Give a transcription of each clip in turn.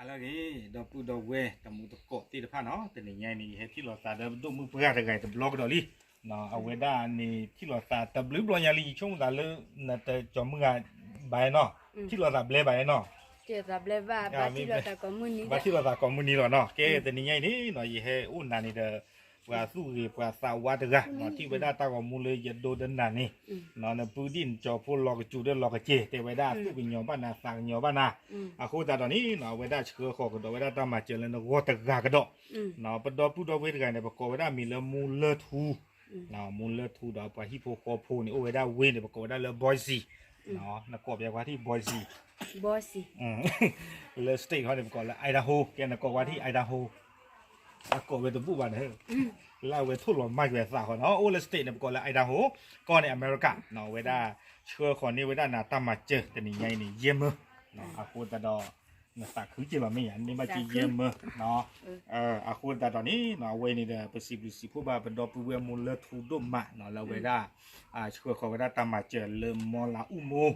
ဟါလၢအဂ့ၤ ဒီပုၢ်ဒီဝဲၢ်တံၤသကိးသ့ၣ်တဖၣ်နီၤ, တနံၤညါအံၤန့ၣ် ယဟဲထံၣ်လိာ်သးဒီးပဒိၣ်မုၣ်ပှၢ်တဂၤအံၤတဘျီကဒီးလံ. အဝဲဒၣ်န့ၣ် ထံၣ်လိာ်သးတဘျုးဘျီညါလံ ယဆိကမိၣ်သးလၢ နတကၠီၤမုၢ်ဂၤဘၣ်နီၤ, ထံၣ်လိာ်သးဘျဲဘၣ်နီၤ, ဘၣ်ထံၣ်လိာ်သးကိးမုၢ်နံၤလီၤနီၤ. ကဲ တနံၤညါအံၤန့ၣ်နီၤ ယဟဲအိၣ်နၤန့ၣ်ဒီး ပှၤသူၣ်ဂ့ၤပှၤသးဝါတဂၤနီၤ, ထံၣ်ဝဲဒၣ်တၢ်ဂီၤမူလၢယဒိတနၤန့ၣ် နပုၢ်ဒံၣ်နကၠီၤဖိလီၤကစူၤဒီးလီၤကစဲၤ တဲဝဲဒၣ်သူၣ်ကညီၤဘၣ်နၤသးကညီၤဘၣ်နၤ, အဃိသတးဒီးန့ၣ်နီၤ အဝဲဒၣ်ဆှၢဃီၤကဒီးဝဲဒၣ်တၢ်မၤစၢၤလၢနဂီၢ်တဂၤကဒီး, ပဒီပုၢ်ဒီဝဲၢ်တဂၤန့ၣ် ပကိးဝဲဒၣ်မံၤလၢမူလၢထူ မူလၢထူဒီးပှၤဟံၣ်ဖိဃီဖိန့ၣ် အိၣ်ဝဲဒၣ်ဝ့ၢ်န့ၣ် ပကိးဝဲဒၣ်လၢ Boise, နကိးပှၤထံၣ် Boise, လၢ state ခီန့ၣ် ပကိးလၢ Idaho, ကဲနကိးဝဲထံၣ် Idaho, အကိးဝဲတဘူၣ်ဘၣ်န့ၣ် လၢအဝဲထိၣ်လီၤမၢ်ကွံာ်အသးဃီနီၤ, အိၣ်လၢ state န့ၣ် ပကိးလၢ Idaho, ကီၢ်န့ၣ် America နီၤ, အဝဲဒၣ်ဆှၢဃီၤန့ၢ်ဝဲဒၣ်နၤတၢ်မၤစၢၤတနံၤညါအံၤန့ၣ် ယဲၢ်မၢ, အဃိသတးဒီး နသးခုက့ၤလီၤမ့ၢ်ဧါ, န့ၢ်ဘၣ်က့ၤယဲၢ်မၢနီၤ, အဃိသတးဒီးန့ၣ်နီၤ အဝဲန့ၣ်ဒီး ပစံးဘျုးစံးဖှိၣ်ဘၣ်ပဒီပုၢ်ဝဲၢ်မူလၢထူဒိၣ်မးနီၤ လၢအဝဲဒၣ် ဆှၢဃီၤဝဲဒၣ်တၢ်မၤစၢၤလၢမီလၤအူၣ်မိၢ်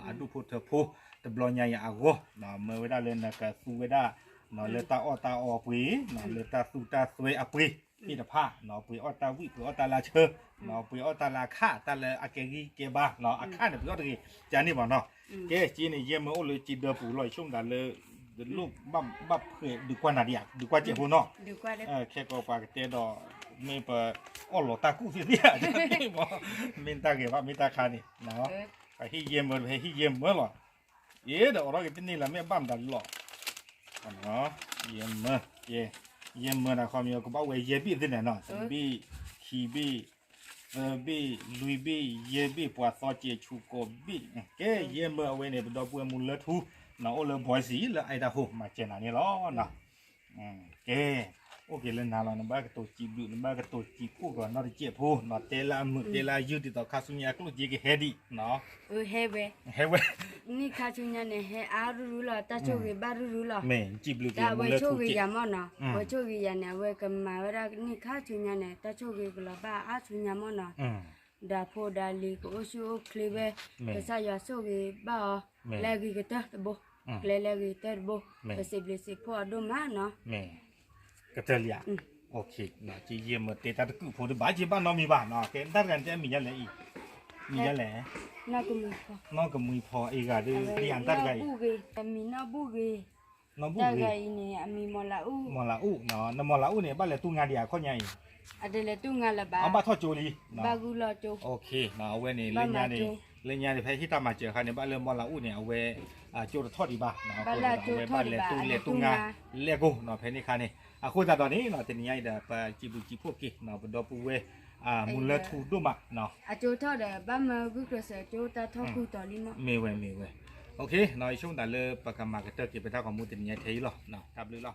အဒူၣ်ဖိထၢဖိ တဘျီညါအံၤအဂီၢ်, မၢဝဲဒၣ်လၢနကသူဝဲဒၣ် လၢတၢ်အီၣ်တၢ်အီအပှ့ၤ, လၢတၢ်သူတၢ်သွဲအပှ့ၤသ့ၣ်တဖၣ်, ပှ့ၤအီၣ်တၢ်ဝံၣ် ပှ့ၤအီၣ်တၢ်လၢဆၢ, ပှ့ၤအီၣ်တၢ်လၢအခၣ် တၢ်လၢအကဲဂံၢ်ကဲဘါ, အခၣ်န့ၣ် ပှ့ၤအီၣ်တဂ့ၤ ကန့ၣ်ဘၣ်နီၤ, ကဲ က့န့ၣ် ယဲၢ်မၢအိၣ်လၢက့ဒၢပူၤလီၤ ယဆိကမိၣ်သးလၢ လိၣ်ဘၣ်ဖှဲးဒုးကွၢ်နၤဒံးဧါ, ဒုးကွၢ်စဲးဖိနီၤ, ခဲကိးပှၤကတဲဒီး မ့ၢ်ပအီၣ်လီၤတၢ်ကူၣ်သ့ၣ်သ့ၣ်ဧါ, မ့ၢ်တၢ်ဂ့ၤဘၣ် မ့ၢ်တၢ်ခါန့ၣ်, ပဟ့ၣ်ယဲၢ်မၢ ပဟဲဟ့ၣ်ယဲၢ်မၢလီၤ, အ့ဒီးအိးထီၣ်က့ၤတန့ၢ်လၢၤ မ့ၢ်ဘၣ်မတၤလီၤ, ယဲၢ်မၢ, ယဲၢ်မၢတၢ်ခီမ့ၢ် ကဘၣ်ဝဲယဲၢ်ဘ့ၣ်သ့ၣ်န့ၣ်နီၤ, တဘ့ၣ်, ခံဘ့ၣ်, သၢဘ့ၣ်, လွံၢ်ဘ့ၣ်, ယဲၢ်ဘ့ၣ်, ပှၤသီစဲးဆူကိးဘ့ၣ်, ကဲ ယဲၢ်မၢအဝဲန့ၣ် ပဒီပုၢ်ဝဲၢ်မူလၢထူ, နအိၣ်လၢ Boise လၢ Idaho မၤစၢၤနၤန့ၣ်လီၤ, ကဲ, အိၣ်က့ၤလၢနၤလီၤ နဘၣ်ကတိၤစံးဘျုး နဘၣ်ကတိၤစံးဖှိၣ်ကီးနီတစဲးဖိနီၤ, တဲလၢအမုာ် တဲလၢအယုၢ် ဒ်သိးခါဆူညါအကျိၣ်စ့ကဟဲဒံး, ဟဲဝဲ, နံၣ်ခါဆူညါန့ၣ် ဟဲအါရုရုလီၤ တၢ်ဆိၣ်ဂ့ၤဘၣ်ရုရုလီၤ, မ့ၢ်စံးဘျုးက့ၤ အဝဲဆိၣ်ဂ့ၤယၤမ့ၢ်နီၤ, အဝဲဆိၣ်ဂ့ၤယၤန့ၣ် အဝဲကမၤဝဲဒၣ်နံၣ်ခါဆူညါန့ၣ် တၢ်ဆိၣ်ဂ့ၤကလီၤဘၣ်အါဆူညါမ့ၢ်နီၤ, ဒီးဖိဒီးလံၤကအိၣ်ဆူၣ်အိၣ်ချ့ဝဲ, ကစၢ်ယွၤဆိၣ်ဂ့ၤဘၣ်အီၤ, လၢအဂ့ၤကတၢၢ်တဘိ, ကျဲလၢအဂ့ၤကတၢၢ်တဘိ, ပစံးဘျုးစံးဖှိၣ်အီၤဒိၣ်မးနီၤ, ကတၢၢ်လံဧါ, က့ယဲၢ်မၢတဲတၢ်တကုာ်ဖိတဘၣ် က့ဘၣ်နီတမံၤဘၣ်နီၤ, ကဲတၢ်တဂၤန့ၣ်တဲအမံၤဒ်လဲၣ်အံၤ, မံၤဒ်လဲၣ်, နီၢ်ကမှံဖီအံၤဂၤဒီး, တၢ်တဂၤအံၤ, အမံၤနီၢ်ဘူၣ်ဂ့ၤ, နီၢ်ဘူၣ်ဂ့ၤ, တၢ်ဂၤအံၤန့ၣ် အမံၤမီၤလၤအူၣ်, မီၤလၤအူၣ်, နမီၤလၤအူၣ်န့ၣ် ဘၣ်လဲၤတူၢ်ငါဒံးဧါခီညါအံၤ, အတလဲၤတူၢ်ငါလၢၤဘၣ်, အဘၣ်ထီၣ်ကၠိလံ, ဘၣ်ဂုၢ်လီၤကၠိ, အဝဲန့ၣ် လၢညါန့ၣ်, လၢညါန့ၣ် ဖဲဟ့ၣ်တၢ်မၤစၢၤအခါန့ၣ် ဘၣ်လၢမီၤလၤအူၣ်န့ၣ် အဝဲ, ကၠိတထီၣ်ဒံးဘၣ်, အဝဲဘၣ်လဲၤတူၢ်လဲၤတူၢ်ငါ, လဲၤကိၢ်နီၤ ဖဲန့ၣ်အခါန့ၣ်, အဃိသတးဒီးန့ၣ် တနံၤညါအံၤဒီး ပစံးဘျုးစံးဖှိၣ်က့ၤနီၤ ပဒီပုၢ်ဝဲၢ်, မူလၢထူဒိၣ်မးနီၤ, အကၠိထီၣ်ဒီး ဘၣ်မၢဂုၢ်ကျဲးစၢးကၠိတၢ်ထီၣ်ကူၣ်တီၤလံမး, မ့ၢ်ဝဲမ့ၢ်ဝဲ, ယဆိကမိၣ်သးလၢပကမၤကတၢၢ်က့ၤပတၢ်ဂီၤမူတနံၤညါထဲအံၤလီၤ, တၢ်ဘျုးလီၤ.